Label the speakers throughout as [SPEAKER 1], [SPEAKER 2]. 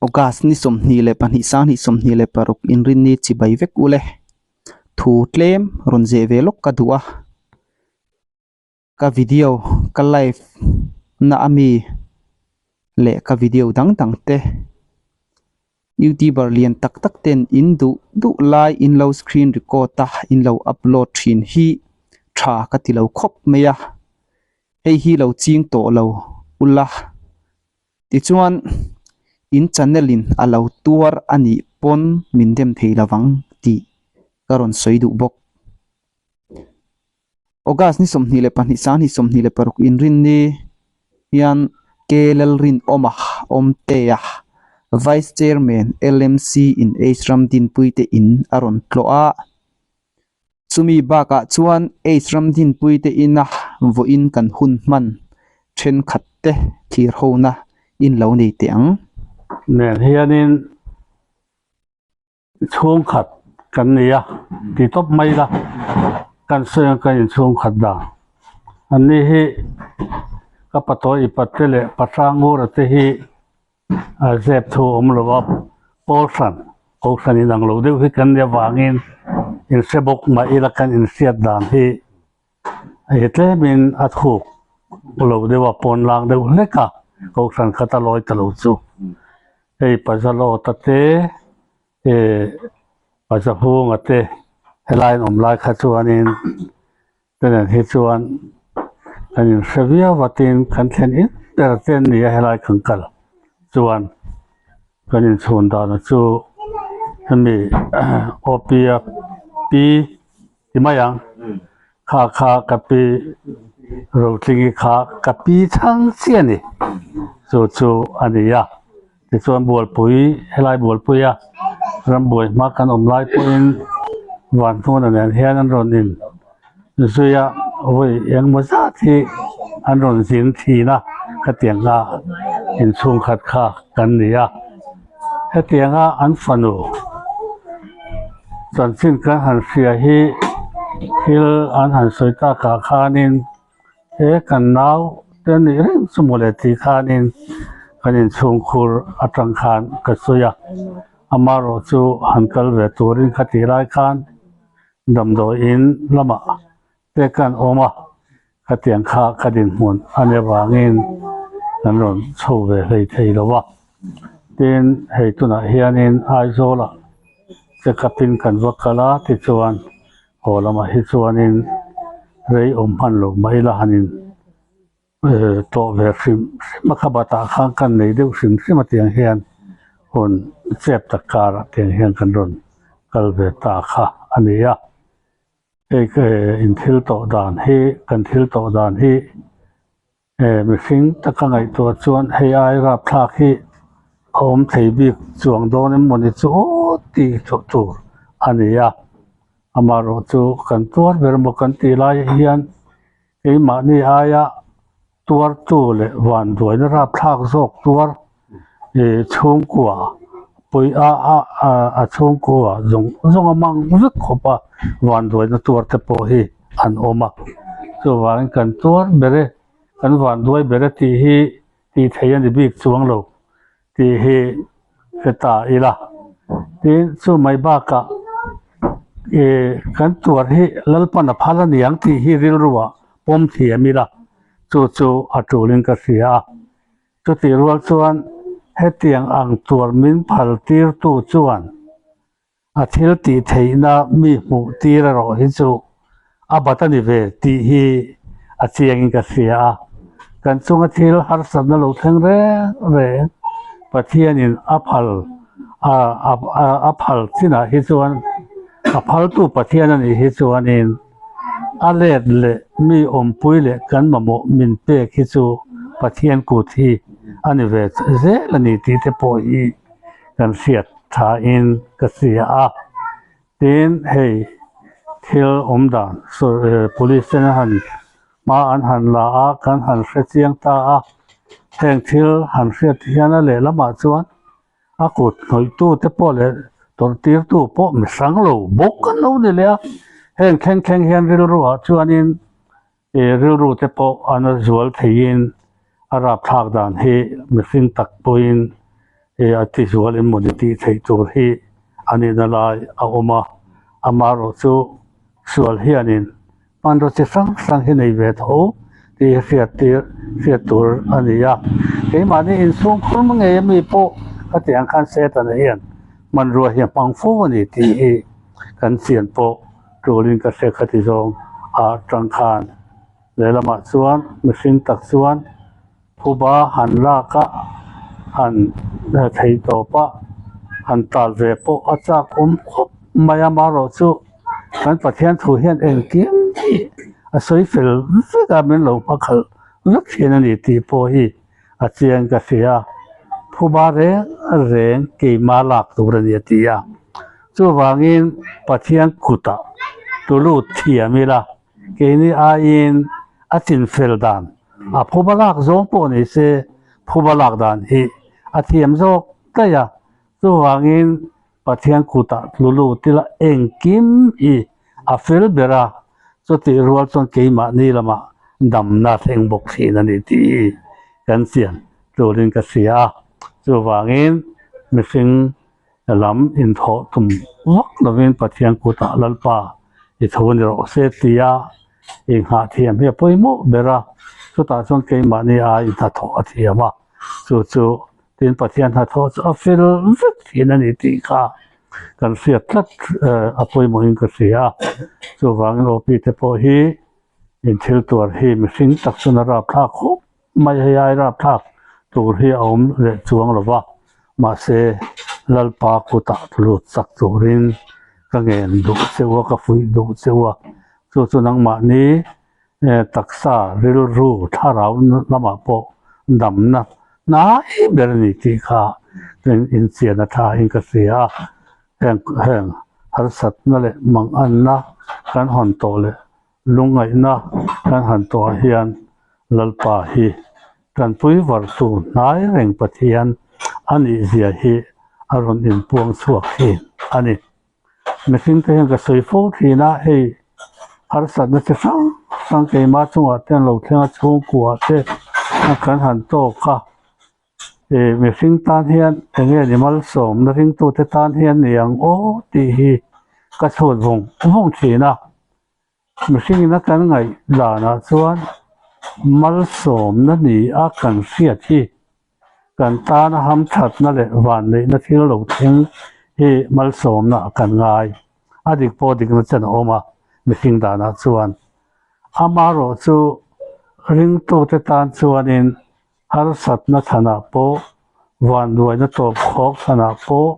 [SPEAKER 1] August ni 22 2026 inrinni chibai vek ule thu tlem rawn zeh ve lawk ka duh a ka video ka live na ami leh ka video dang dang te youtuber lian tak tak ten in duh duh lai in lo screen record a in lo upload thin hi tha ka ti lo khawp mai a hei hi lo ching tawh lo ula. Tichuan, in channel in a lo tuar a nih pawn min dem thei lovang tih ka rawn sawi duh bawk. August ni 22 2026 inrinni hian K Lalrinawma Awmtea, Vice Chairman LMC in H Ramdinpuite in a rawn tlawh a. Chumi bakah chuan H Ramdinpuite ina vawiin kan hun hman thenkhat te thlir hona in lo nei teh ang.
[SPEAKER 2] Nen hianin chhungkhat kan nei a ti tawp mai la, kan sawi ang kan inchhungkhat dan. Anni hi ka patawi ipat te leh pahrangura te hi A zep thu awm lo a, pawl hran, kohhran inang lo deuh hi kan nih avangin inhre bawk mah ila kan inhriat dan hi hei tlemin a thuk lo deuh a, pawn lang deuh hlek a, kohhran khat a lawi ta lo chu. Hei Pazalawta te eh Pazahunga te helai an awm lai kha chuanin Chutah hi chuan kan inhre viau a tin kan thlen in ber te an ni a helai kan kal chuan kan inchhun dana chu hemi OP a pi ti mai ang kha kha ka pi Rotlingi kha ka pi chhang chiah a ni chu chu a ni a. Tichuan Bualpui, helai Bualpuia rambuai hma kan awm lai pawhin Vanhnuna nen hian an rawn in zui a, vawi engmaw zat hi an rawn zin thin a, khatianga inchhungkhat kha kan ni a. Hetianga an fanu chanchin kan han hria hi thil an han sawi takah khanin He kan nau te nih reng chu mawle tih khanin kan inchhungkhur atang khan ka sawi a, amaherawh chu han kal ve turin kha tih lai khan damdawi in lamah te kan awm a, khatiang kha ka dinhmun a nih avangin kan rawn chho ve hlei thei lo a. Tin, hei tunah hianin Aizawlah check up in kan va kal a tichuan Haw lamah hi chuanin rei awm hman lo mai la hanin tawh ve hrim hrim a kha batah khan kan nei deuh hrim hrim a tiang hian hun chep tak karah tiang hian kan rawn kal ve ta kha a ni a. Hei in thil tawh dan hi kan thil tawh dan hi Mihring taka ngaihtuah chuan hei ai rapthlak hi a awm thei bik chuang dawn em mawni chu aw tih chawh tur a ni a. Amaherawh chu kan tuar ber maw kan tih lai hian keimahni aia tuartu leh vanduaina rapthlak zawk tuar chhungkua pui a a chhungkua zawng zawng a mang vek khawp a vanduaina tuar te pawh hi an awm a chuvangin kan tuar ber e kan vanduai ber e tih hi tih theih a ni bik chuang lo tih hi hre ta ila tin chu mai bakah ih kan tuar hi Lalpan a phal a niang tih hi rilruah pawm thiam ila chu chu a tulin ka hria a. Chutih rual chuan hetiang ang tuar min phal tirtu chuan a thil tih theihna mi hmuh tir erawh hi chu a bat a ni ve tih hi a chiangin ka hria a. Kan chunga thil harsatna lo thleng reng reng Pathianin a phal a phal chinah hi chuan a phaltu Pathian a nih hi chuanin A let leh mi awmpui leh kan mamawh min pek hi chu Pathian kut hi a ni ve zel a ni tih te pawh hi kan hriat thain ka hria a. Tin, hei thil awm dan police ten a han hma an han la a, kan han hre chiang ta a, heng thil han hriat hian a lehlamah chuan A kut hnawihtu te pawh leh tawrhtirtu pawh mi hrang lo bawk an lo ni leh a, heng thleng thleng hian rilruah chuanin ih rilru te pawh an a zual theiin a rapthlak dan hi mihring tak pawhin. A tizual em mawni tih theih tur hi a nihna lai a awm a, amaherawhchu sual hianin hmanraw chi hrang hrang hi nei ve tho tih hi hriat tir hriat tur a ni a. Keimahni inchhungkhur ngei ami pawh khatiang khan Setana hian hmanrua hi a hmang fo a ni tih hi kan chian pawh tulin ka hre khati zawng a tang khan lehlamah chuan mihring tak chuan Phuba han lak a, han thei tawp a, han tal ve pawh a chak awm khawp mai a, amaherawhchu kan Pathian thu hian engkim hi a sawi fel vek a, min lo hma khalh vek thin a ni tih pawh hi a chiang ka hria. Phuba reng reng keima lak tur a ni a ti a, chuvangin Pathian kutah tulu thiam ila keini aiin a chinfel dan A phuba lak zawng pawh ni se phuba lak dan hi a thiam zawk daih a, chuvangin Pathian kutah tlu lut ila engkim hi a fel ber a, chutih rual chuan keimahni lamah damna thleng bawk thin a ni tih hi kan chian turin ka hria a, chuvangin mihring lam inthawh tum vak lovin Pathian kutah Lalpa i tho ni rawh se tia inghah thiam hi a pawimawh ber a, chutah chuan keimahni ai inhnathawh a thiam a, chu chu tin Pathian hnathawh chu a fel vek thin a ni tih kha kan hriat tlat a pawimawhin ka hria a, chuvangin OP te pawh hi inthil tuar hi mihring tak chuan a rapthlak khawp mai hei ai rapthlak tur hi a awm leh chuang lo va, mahse Lalpa kutah lut chak turin ka ngen duh cheu a, ka fuih duh cheu a, chu chu nangmahni taksa rilru thlarau lamah pawh damna hnai ber a ni tih kha inchian a tha in ka hria a, heng heng harsatna leh manganna kan hawn tawh leh Lungngaihna kan han tuah hian Lalpa hi tanpui vartu hnai reng Pathian a nih zia hi a rawn inpuang chhuak thin a ni. Mihring te hian ka sawi fo thin a, hei harsatna chi hrang hrang keimah chungah te an lo thleng a, chhungkua te kan han tawk a, Ih mihring tan hian eng nge ni malsawmna ringtute tan hian ni ang aw tih hi ka chhut vawng vawng thin a, mihringin a kan ngaih danah chuan malsawmna ni a kan hriat hi kan tana hamthatna leh vanneihna thil lo thleng hi malsawmna kan ngai a dik pawh dikna chen a awm a mihring danah chuan amaherawhchu ringtute tan chuanin Harsatna chhanah pawh, vanduaina tawp khawk chhanah pawh,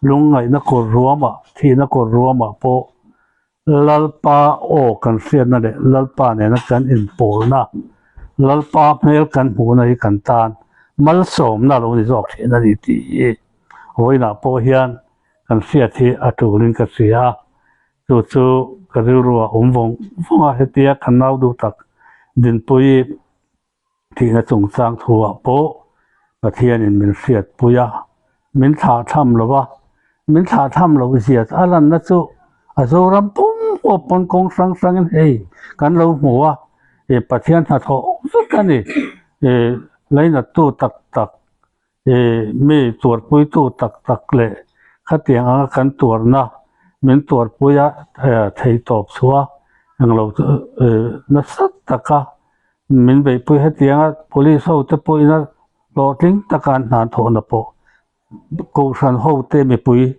[SPEAKER 2] lungngaihna kawr ruamah, thihna kawr ruamah pawh Lalpa aw kan hriatna leh Lalpa nena kan inpawlna, Lalpa hmel kan hmuhna hi kan tan malsawmna a lo ni zawk thin a ni tih hi vawiinah pawh hian kan hriat hi a tulin ka hria a. Chu chu ka rilruah awm vawng vawng a, hetia kan nau duh tak Dinpuii Thihna chungchang thuah pawh Pathianin min hriatpui a, min thlahthlam lo va, min thlahthlam loh zia a lanna chu a Zoram pum pawh pawn kawng hrang hrangin hei kan lo hmu a, ih Pathian hnathawh vek a ni, ih lainattu tak tak Ih mi tuarpuitu tak tak leh khatiang anga kan tuarna min tuarpui a thei tawp chhuah englo nasa taka min beihpui hetianga police ho te pawhin a hlawhtling taka an hna thawhna pawh kohhran ho te mipui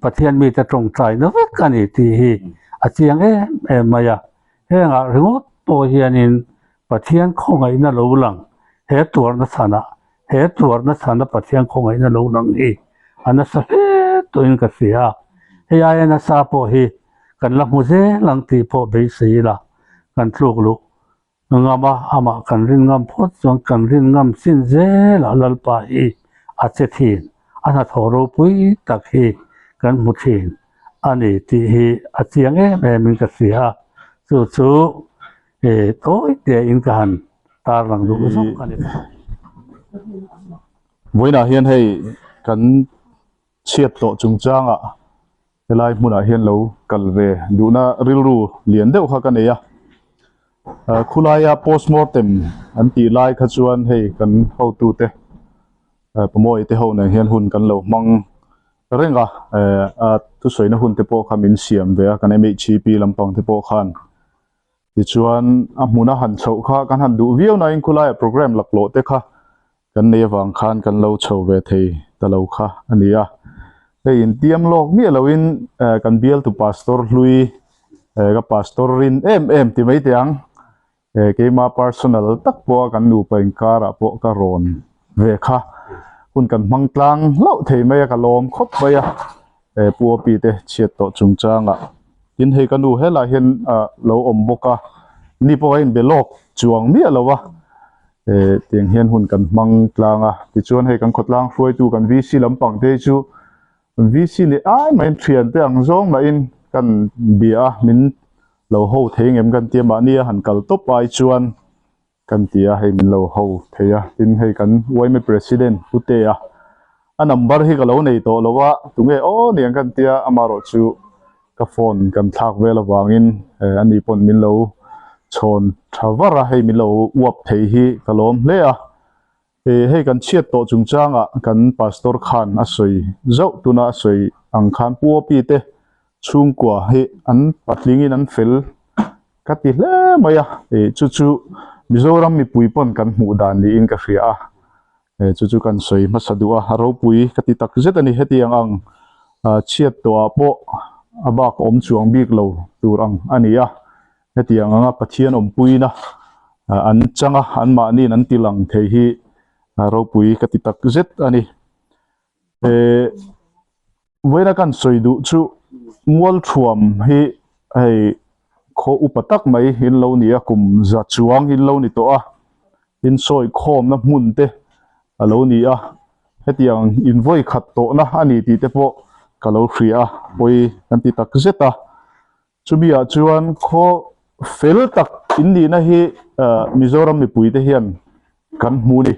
[SPEAKER 2] Pathian mite tawngtaina vek a ni tih hi a chiang em em mai a, hengah ringawt pawh hianin Pathian khawngaihna lo lang he tuarna chhanah He tuarna chhana Pathian khawngaihna lo lang hi a nasa hle tawhin ka hria a, hei aia nasa pawh hi kan la hmu zel ang tih pawh beisei ila kan tluk luh ngam a, amah kan rin ngam phawt chuan kan rin ngam chin zelah Lalpa hi a che thin, a hnathawh ropui tak hi kan hmu thin a ni tih hi a chiang em em in ka hria a, chu chu tawi tein ka han tarlang duh zawk a ni.
[SPEAKER 3] Vawiinah hian hei kan chhiat tawh chungchangah helai hmunah hian lo kal ve duhna rilru lian deuh kha ka nei a. Khulaia postmortem an tih lai kha chuan hei kan hotute. Pamawi te ho nen hian hun kan lo hmang reng a eh a thusawina hun te pawh kha min siam ve a kan M_H_P lampang te pawh khan tichuan a hmuna han chhoh kha kan han duh viau nain khulaiah programme laklawh te kha kan nei avang khan kan lo chho ve thei ta lo kha a ni a hei intiam lawk miah loin eh kan bialtu pastor hlui eh ka pastor rin em em ti mai teh ang. He keima personal tak pawha kan nupa inkarah pawh ka rawn ve kha hun kan hmang tlang hlauh thei mai a ka lawm khawp mai a he pu api te chhiat tawh chungchangah tin hei ka nu helaiah hian ah lo awm bawk a ni pawh a inbe lawk chuang miah lo a eh tiang hian hun kan hmang tlang a tichuan hei kan khawtlang hruaitu kan VC lampang te hi chu VC leh ai maiin thiante ang zawng mahin kan bia a min lo ho thei ngem kan tia mahni a han kal tawp ai chuan kan ti a hei min lo ho thei a tin hei kan yma president Putea a number hi ka lo nei tawh lo a tunge aw niang kan tia amaherawh chu ka phone kan thlak vel avangin eh ani pawn min lo chhawn tha var a hei min lo uap thei hi ka lawm hle a. He hei kan chhiat tawh chungchangah kan pastor khan a sawi zauh tuna a sawi ang khan Pu Opi te chhungkua hi an patlingin an fel ka ti hle mai a, ih chu chu Mizoram mipui pawn kan hmuh dan niin ka hria a, he chu chu kan sawi hmasa duh a, a ropui ka ti tak zet a ni hetiang ang chhiat tawhah pawh a bak awm chuang bik lo tur ang a ni a. Hetiang anga Pathian awmpuina an chang a, anmahniin an ti lang thei hi ropui ka ti tak zet a ni. Ehh vawiina kan sawi duh chu Mualthuam hi hei khaw upa tak mai in lo ni a, kum za chuang in lo ni tawh a, insawi khawmna hmun te a lo ni a, hetiang invawi khat tawhna a ni tih te pawh ka lo hria a, pawi kan ti tak zet a. Chumi ah chuan khaw fel tak in nihna hi Mizoram mipui te hian kan hmu ni.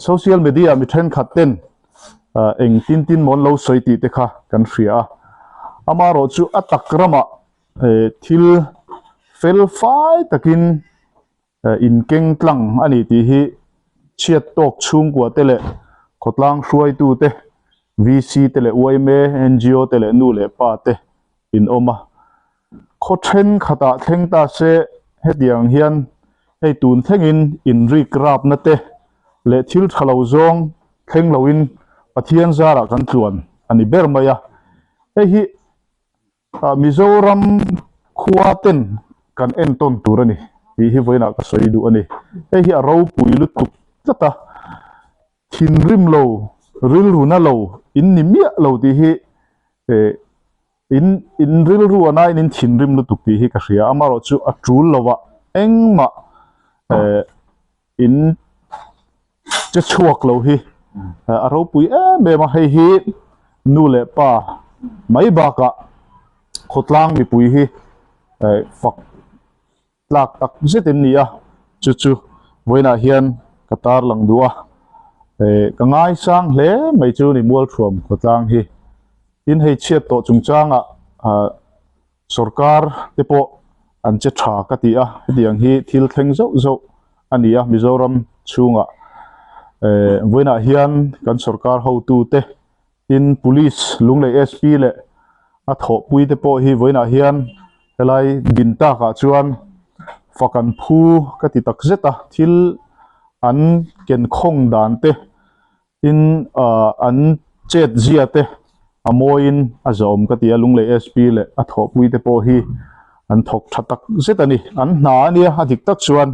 [SPEAKER 3] Social media mi thenkhat ten eng tin tin maw an lo sawi tih te kha kan hria a. Amaherawh chu a tak ramah thil fel fai takin inkeng tlang a ni tih hi chhiat tawk chhungkua te leh khawtlang hruaitu te, VC te leh yma, ngo te leh nu leh pa te in awm a. Khaw thenkhatah thleng ta se hetiang hian hei tun thlengin inrik rapna te leh thil tha lo zawng thleng loin Pathian zarah kan tluan a ni ber mai a. Hei hi Mizoram khua ten kan entawn tur a ni tih hi vawiinah ka sawi duh a ni. Hei hi a ropui lutuk tlat a, thinrim lo, rilru na lo, in ni miah lo tih hi eh in in rilru a nain in thinrim lutuk tih hi ka hria. Amaherawhchu a tul lovah engmah eh in che chhuak lo hi a ropui em em a hei hi nu leh pa mai bakah khawtlang mipui hi fak tlak tak zet in ni a chu chu vawiinah hian ka tarlang duh a ka ngaisang hle mai chu ni Mualthuam khawtlang hi tin hei chhiat tawh chungchangah ah Sorkar te pawh an che tha ka ti a, hetiang hi thil thleng zauh zauh a ni a Mizoram chhungah. Eh vawiinah hian kan sorkar hotu te tin Police Lunglei SP leh a thawhpui te pawh hi vawiinah hian helai din takah chuan fak an phu ka ti tak zet a, thil an ken khawng dan te Tin, an chet zia te a mawiin a zawm ka ti a, Lunglei SP leh a thawhpui te pawh hi an thawk tha tak zet a ni. An hna a nia, a dik tak chuan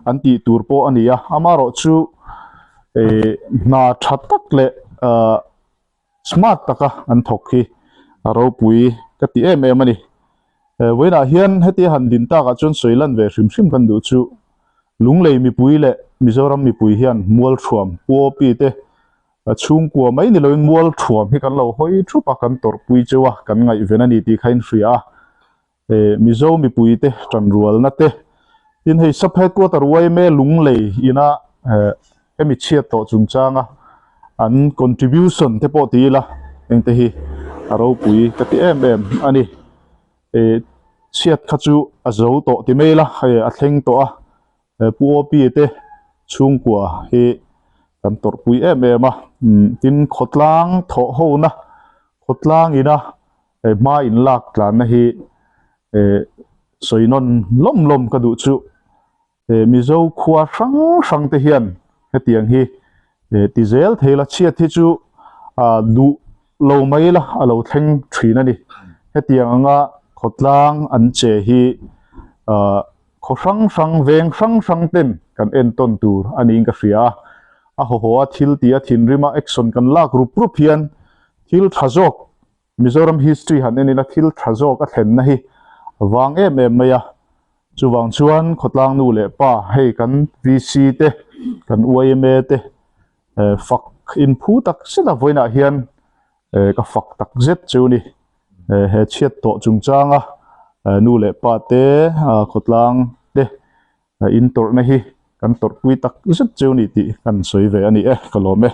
[SPEAKER 3] an tih tur pawh a ni a, amaherawh chu hna tha tak leh smart taka an thawk hi a ropui ka ti em em a ni. Vawiinah hian hetia han din takah chuan sawi lan ve hrim hrim kan duh chu Lunglei mipui leh Mizoram mipui hian Mualthuam, UOP te chhungkua mai ni loin Mualthuam hi kan lo hawi thup a, kan tawrhpui cheu a, kan ngaihven a ni tih kha in hria a. Mizo mipui te tanrualna te, tin hei Sub Headquarter yma Lunglei ina hemi chhiat tawh chungchanga an contribution te pawh ti ila engte hi a ropui ka ti em em a ni. Chhiat kha chu a zo tawh ti mai ila hei a thleng tawh a, Pu OP te chhungkua hi Kan tawrhpui em em a, tin khawtlang thawh hona, khawtlang ina hma in lak tlanna hi sawi nawn lawm lawm ka duh chu Mizo khua hrang hrang te hian hetiang hi ti zel thei la, chhiat hi chu duh lo mai la a lo thleng thin a ni. Hetiang anga khawtlang an che hi Khaw hrang hrang, veng hrang hrang ten kan entawn tur a niin ka hria a. A haw-haw a thil tih a thinrim a action kan lak rup rup hian thil tha zawk, Mizoram history han en ila thil tha zawk a thlenna hi a vang em em mai a. Chuvang chuan khawtlang nu leh pa hei kan VC te, kan yma te fak inphu tak zet a vawiinah hian Ka fak tak zet chu ni. He chhiat tawh chungchanga nu leh pa te, khawtlang te in tawrhna hi kan tawrhpui tak zet chu ni tih kan sawi ve a ni e, ka lawm e.